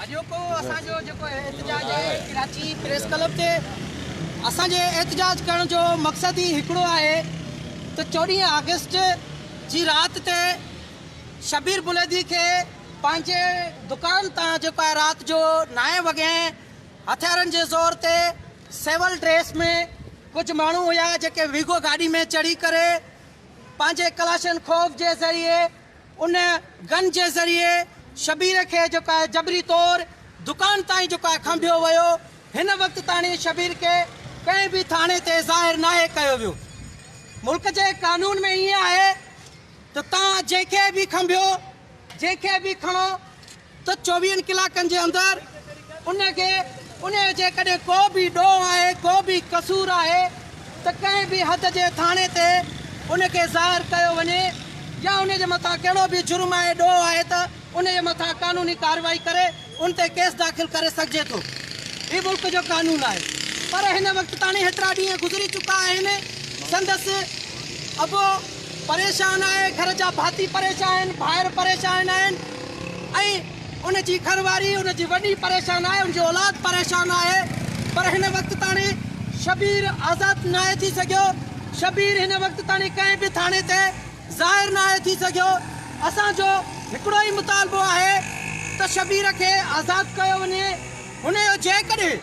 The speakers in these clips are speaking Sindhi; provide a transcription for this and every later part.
اڄوڪو اسان جو جيڪو احتجاج آهي ڪراچي پريس ڪلب تي اسان جي احتجاج ڪرڻ جو مقصد ئي هڪڙو آهي ته 14 آگسٽ جي رات تي شبير بليدي کي پنهنجي دڪان تان جيڪو آهي رات جو 9 وڳي هٿيارن جي زور تي سول ڊريس ۾ ڪجهه ماڻهو هيا جيڪي ويگو گاڏي ۾ چڙهي ڪري پنهنجي ڪلاشن خوف جي ذريعي ان گن جي ذريعي شبير کي جيڪو آهي جبري طور دڪان تائين جيڪو آهي کنڀيو ويو، هن وقت تاڻي شبير کي ڪنهن به ٿاڻي تي ظاهر ناهي ڪيو ويو. ملڪ جي قانون ۾ ائين آهي ته توهان جنهن کي به کنڀيو، جنهن کي به کڻو ته چوويهن ڪلاڪن جي اندر ان کي انهيء جيڪڏهن ڪو به ڏوهه آهي، ڪو به قصور آهي ته ڪنهن به حد جي ٿاڻي تي ان کي ظاهر ڪيو وڃي يا ان جي مٿان ڪهڙو به جرم آهي، ڏوهه آهي ته ان جي مٿان قانوني ڪارروائي ڪري ان تي ڪيس داخل ڪري سگهجي ٿو. هي ملڪ جو قانون آهي. پر هن وقت تاڻي هيترا ڏينهن گذري چڪا آهن، سندس ابو پريشان آهي، گهر جا ڀاتي پريشان آهن، ڀائر پريشان آهن ۽ ان جي گهر واري، ان جي وڏي پريشان آهي، ان جي اولاد پريشان آهي، پر هن وقت تاڻي شبير آزاد ناهي ٿي سگهيو، شبير هن وقت تاڻي ڪنهن به ٿاڻي تي ظاهر ناهي ٿي سگهيو، اسان جو هڪڙو ئي مطالبو آهي ته شبير کي آزاد ڪيو وڃي، هن جو جيڪڏهن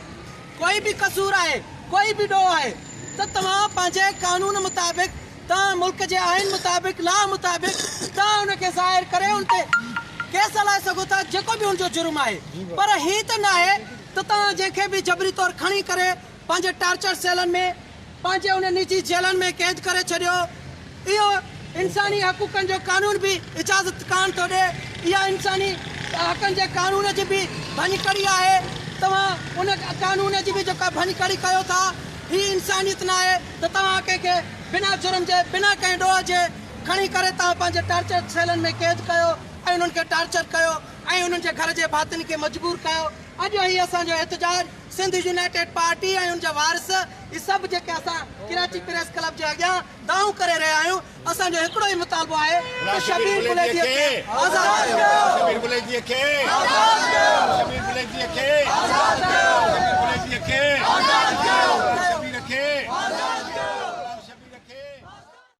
ڪوئي به قصور آهي، ڪوئي به ڏوهه آهي ته توهان پنهنجي قانون مطابق، توهان ملڪ جي آئين مطابق، لا مطابق توهان ان کي ظاهر ڪري ان تي ڪيس هلائي سگهو ٿا جيڪو به ان جو جرم آهي پر هي ته ناهي ته توهان جنهن کي به جبري طور کڻي ڪري پنهنجي ٽارچر سيلن ۾ پنهنجي ان نجي جيلن ۾ قيد ڪري ڇڏيو. اهو انساني حقوقن جو قانون به اجازت ڪانه ٿو ڏئي. اها انساني حقن جي قانون جي به ڀڃڪڙي آهي. توهان ان قانون جي به جيڪا ڀڃڪڙي ڪيو ٿا. هي انسانيت ناهي ته توهان ڪنهن کي بنا جرم جي بنا ڪنهن ڏوهه جي کڻي ڪري توهان پنهنجي ٽارچر سيلن ۾ قيد ڪيو ۽ انهن کي ٽارچر ڪيو ۽ انهن جي گهر جي ڀاتين کي مجبور ڪيو. اڄ هي اسان جو احتجاج سنڌ يونائيٽيڊ پارٽي ۽ ان جا وارث هي سڀ جيڪي اسان ڪراچي پريس ڪلب جي اڳيان دانهون ڪري رهيا آهيون اسان جو هڪڙو ئي مطالبو آهي ته شبير بليدي کي آزاد ڪيو. شبير بليدي کي آزاد ڪيو. شبير بليدي کي آزاد ڪيو. شبير بليدي کي آزاد ڪيو.